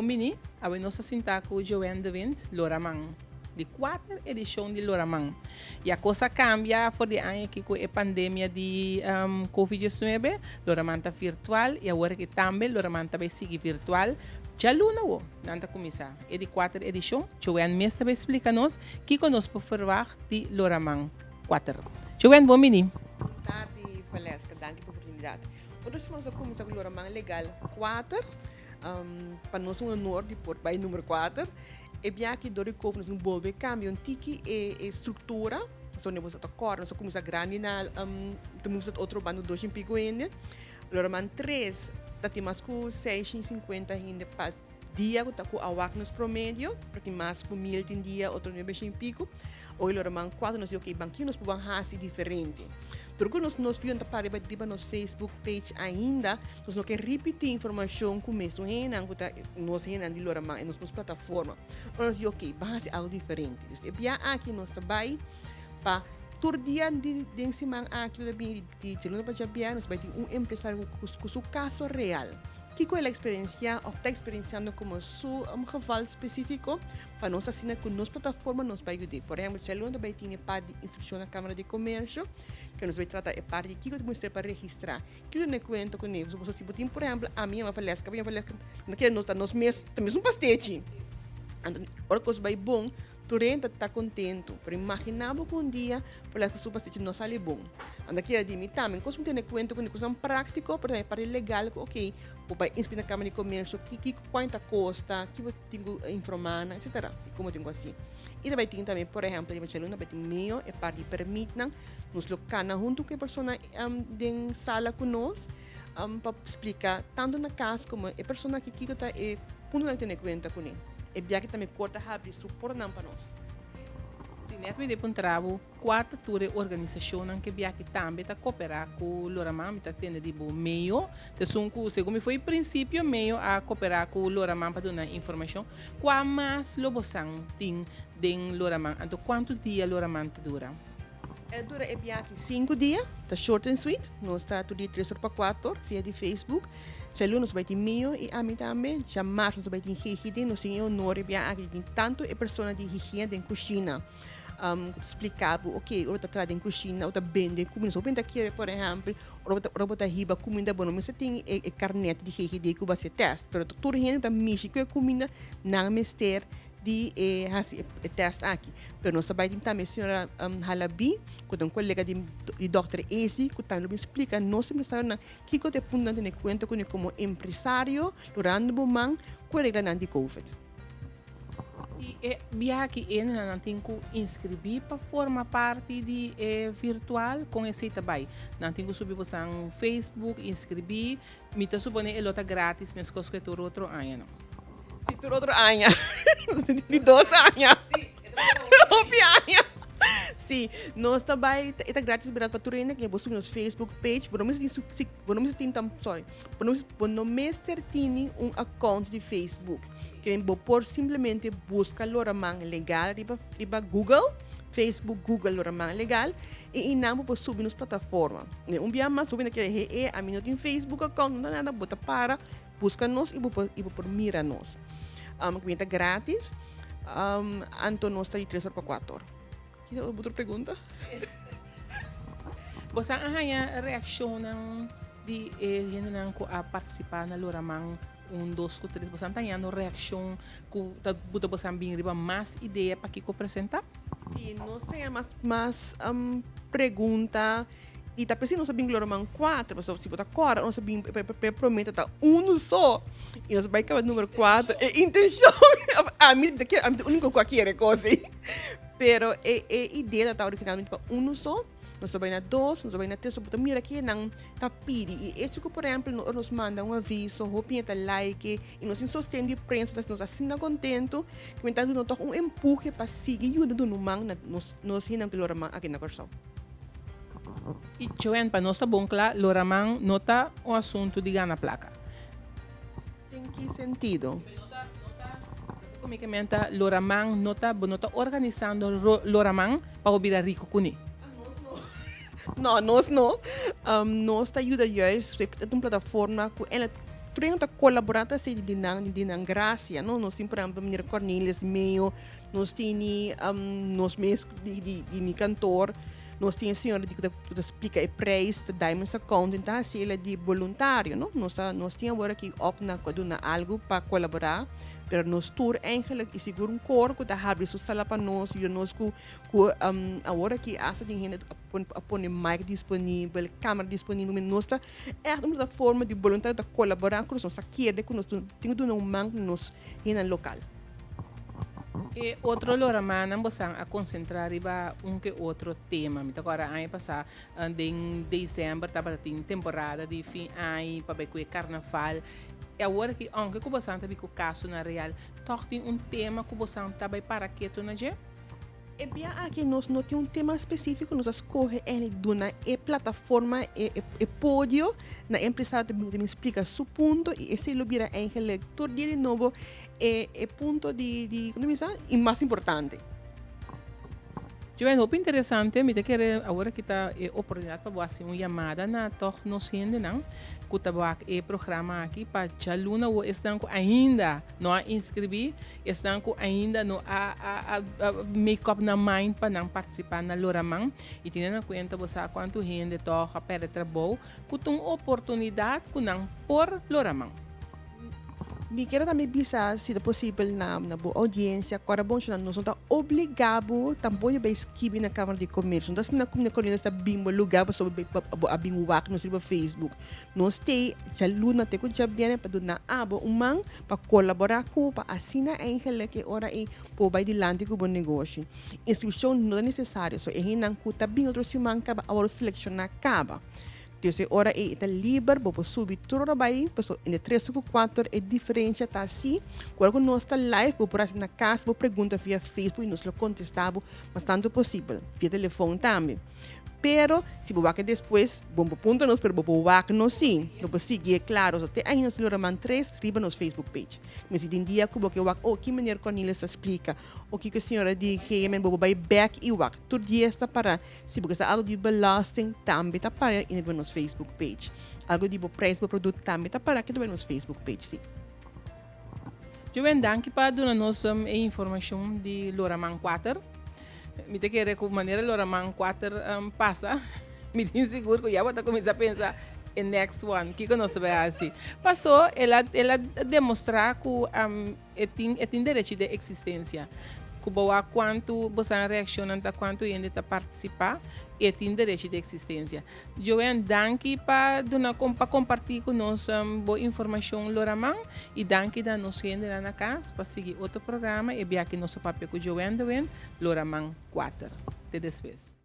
Bon bini, awe nos ta sinta ku Joanne de Wind, Loraman. Di kuater edishon di Loraman. Ya kos a kambia for di aña aki ku e pandemia di Covid 19. Loraman ta virtual i awor aki tambe Loraman ta bai sigui virtual. Djaluna awo nan ta kuminsá e di kuater edishon. Joanne mes ta bai splika nos kiko nos por ferwagt di Loraman kuater. Joanne, bon bini. Bon tardi, Valeska. Danki pa oportunidat. Otro siman nos a kuminsá ku Loraman Legal kuater. Pa nos un honor di por bai numero 4. E biaha dor di covid nos a bolbe cambia un tiki e e structura. Pasobra nos ta cor, nos a cuminsa grandi na ta musa otro banda dos y pico hende. Lo man tres ta tin mas cu 650 hende pa dia cu ta cu a wak nos promedio. Ta tin mas cu 1000 tin dia, otro 900 y pico. Oy lo man 4 nos di ok, ban ki nos por ban haci diferente. Tur ku nos nos video ta para riba riba nos Facebook page ainda, nos no ke ripití informashon ku mesun hendenan ku ta nos hendenan di Loraman en nos nos plataforma. Ora nos di ok, ban hasi algu diferente. Dus e bia aki nos ta bai pa tur dia di den siman aki lo ta bini di djaluna pa djabièrnè nos bai tin un empresario ku ku su kaso real. Kiko el a eksperensiá òf ta eksperensiando komo su geval spesífiko pa nos asina ku nos plataforma nos bai yud'é. Por ehèmpel, djaluna ta bai tin e parti di inskripshon na Kámara di Komersio, ke nos bai trata e parti di kiko ta mester pa registrá. Kiko ta na kuenta kuné? Pasobra si bo tin, por ehèmpel, ami yama Valeska, bo yama Valeska, no kere nos ta nos mes, ta mesun pastechi. Anto ora kos bai bon, tur hende ta kontentu. Pero imaginá bo ku un dia Valeska su pastechi no sali bon. Anto kere di mi tambe kos mi tene kuenta kuné, kosnan práktiko, pero tambe e parti legal ku okey, bo bai inskribí na Kámara di Komersio, kiko kuantu ta kosta, ki bo tin ku informá nan, etsetera. I komo tin ku hasi. I ta bai tin tambe, por ehèmpel, riba djaluna bai tin meo e par di pèrmitnan. Nos lo kana huntu ku e persona den sala ku nos pa splika tantu na kas komo e persona aki kiko ta e puntonan ku tene kuenta kuné. E biaha tambe kor ta habri su portanan pa nos. Si, nèt mi debe puntra bo. Kua ta tur e organisashonnan ke biaha tambe ta koperá ku Loraman? Mi ta tende di bo Meo ta esun ku segun mi foi prinsipio Meo a koperá ku Loraman pa duna informashon. Kua mas lo bosan tin den Loraman? Anto kuantu dia Loraman ta dura? E dura e biaha sinku dia, ta short and sweet. Nos ta tur dia tres or pa kuater via di Facebook. Djaluna nos bai tin Meo i ami tambe. Djamars nos bai tin GGD. Nos tin e honor e biaha aki di tin tantu e persona di higiena den kushina. Um, splica bo, ok, ora bo ta traha den cushina, bo ta bende cuminda. So, bo ta kere, por ehempel, ora bo ta, ora bo ta hiba cuminda, bo no mester tin e, e carnet di GGD cu bo haci test. Pero tur hende ta mishi cu e cuminda, nan mester di e haci e, e test aki. Pero nos ta bay tin tambe señora um, Halabi, cu ta un colega di, di dokter Ezi, cu tambe lo bin splica nos empresarionan kico ta e puntonan tene cuenta cune como empresario, durante bo man cu e reglanan di covid. I e biaha ki hendenan nan tin ku inskribí pa forma parti di e virtual, kon esei ta bai? Nan tin ku subi bosan Facebook, inskribí. Mi ta suponé e lo ta grátis meskos ku e tur otro aña, no? Sí, tur otro aña. Nos tin di dos aña. Sí, e ta bai hopi aña. Sí, nos ta bai, e ta grátis bèrdat pa tur hende ku bo subi nos Facebook page, bo no mester tin su, bo no mester tin tam, sorry, bo no bo no mester tini un account di Facebook. Ke bo por simplemente buska Loraman Legal riba riba Google, Facebook, Google Loraman Legal i einan bo por subi nos plataforma. Un bia mas bo bini kere he e ami no tin Facebook account no ta nada bo ta para buska nos i bo por i bo por mira nos. Ku ta gratis anto nos ta di tres or pa kuater or. Kiko otro pregunta? Bo sa a haña reakshonnan di e hendenan ku a partisipá na Loraman un, dos ku tres? Bo sa ta hañando reakshon ku ta buta bo sa bin riba mas idea pa kiko presentá? Sí, nos ta haña mas mas pregunta i ta p'esei nos a bin ku Loraman kuater, pasobra si bo ta kòrda nos a bin e promé ta unu so i nos a bai kaba numero kuater. E intenshon ami ta kere ami ta e úniko ku a kere kos ei. Pero e e idea ta originalmente pa unu so, nos ta bai na dos, nos ta bai na tres, bo ta mira ke nan ta pidi. I echo ku por ehempel ora nos manda un aviso, hopi hende ta like i nos tin sosten di prensa, nos ta asina kontentu ku mi ta duna tòg un empuhe pa sigui yuda duna un man na nos nos hendenan ku lora man aki na Kòrsou. I Joanne, pa nos ta bon kla, lora man no ta un asuntu di gana plaka. Den ki sentido? Ku mi ke menta Loraman no ta, bo no ta organisando Loraman pa bo bira riku kuné. No, nos no. Nos ta yuda juist, ta un plataforma ku en. Tur hende ta kolaborá ta hasi di nan di nan grasia, no? Nos tin por ehèmpel meneer Cornelis Meo, nos tini nos mes di di di mi kantor, nos tin e señora di ku ta ku ta splika e preis, ta Diamonds Accounting ta hasi el di boluntario, no? Nos ta nos tin awor aki op na ku a duna algu pa kolaborá, pero nos tur eigenlijk i sigur un kor ku ta habri su sala pa nos, yuda nos ku ku awor aki asta tin hende a pone mic disponibel, camera disponibel, nos ta Echt un plataforma di boluntario ta kolaborá ku nos, nos ta kere ku nos tin ku duna un man na nos hendenan lokal. E otro loramannan bosan a konsentrá riba un ke otro tema. Mi ta kòrda aña pasá den desèmber tabata tin temporada di fin aña pa bai ku e karnaval. E awor aki ounke ku bosan ta bin ku kasonan real, tòg tin un tema ku bosan ta bai para ketu na dje? E bia aki nos no tin un tema spesífiko, nos a skohe eigenlijk duna e plataforma, e podio na e empresario ta bin splika su punto i esei lo bira eigenlijk tur dia di nobo e punto di, komo ta bisa, i mas importante. Joanne, hopi interesante. Mi ta kere awor aki ta e oportunidat pa bo hasi un yamada na tòg nos hendenan ku ta wak e programa aki pa djaluna awor esnan ku ainda no a inskribí, Esnan ku ainda no a a make up nan mind pa nan partisipá na Loraman i tene na kuenta bo sa kuantu hende tòg a pèrdè trabou ku ta un oportunidat ku nan por Loraman. Mi kier tambe bisa si ta posibel na na bo oudiensia kòrda bon shona nos no ta obligá bo tampoko di bai skibi na Kámara di Komersio. No ta asina ku mi Cornelia ta bin bo lugá pasobra bo a bin wak nos riba Facebook. Nos t'ei djaluna te ku djabièrnè pa duna abo un man pa kolaborá ku pa asina eigenlijk e ora ei por bai dilanti ku bo negoshi. Inskripshon no ta nesesario, so e hendenan ku ta bin otro siman kaba a wòrdu selekshoná kaba. Dus e ora ei e ta liber, bo por subi tur ora bai, pasobra entre tres ku kuater e diferensha ta asi, ku ora ku nos ta live bo por hasi na kas bo pregunta via Facebook i nos lo kontestá bo mas tantu posibel, via telefon tambe. Pero, si bo wak e despues, bo no por puntra nos, pero bo por wak nos sí. Bo por sigui e klaro. So, te ainda nos lo raman tres riba nos Facebook page. Mi si tin dia ku bo ke wak, oh, ki meneer Cornelius ta splika, o kiko señora di GMN, bo por bai bek i wak. Tur dies ta para. Si bo ke sa algu di belasting, tambe ta para riba nos Facebook page. Algu di bo prijs bo produkto tambe ta para riba nos Facebook page, sí. Joven, danki pa duna nos e informacion di Loraman 4. Mi ta kere ku manera Loraman 4 pasa, mi tin sigur ku ya bo ta kuminsá pensa e next one, kiko nos ta bai hasi. Paso el a el a demostrá ku e tin e tin derechi di eksistensia. Ku bo wak kuantu bosan reakshonnan ta, kuantu hende ta partisipá, e tin derechi di eksistensia. Joanne, danki pa duna pa kompartí ku nos bo informashon Loraman i danki na nos hendenan na kas pa sigui otro programa e biaha ki nos a papia ku Joanne de Wind, Loraman 4. Te despues.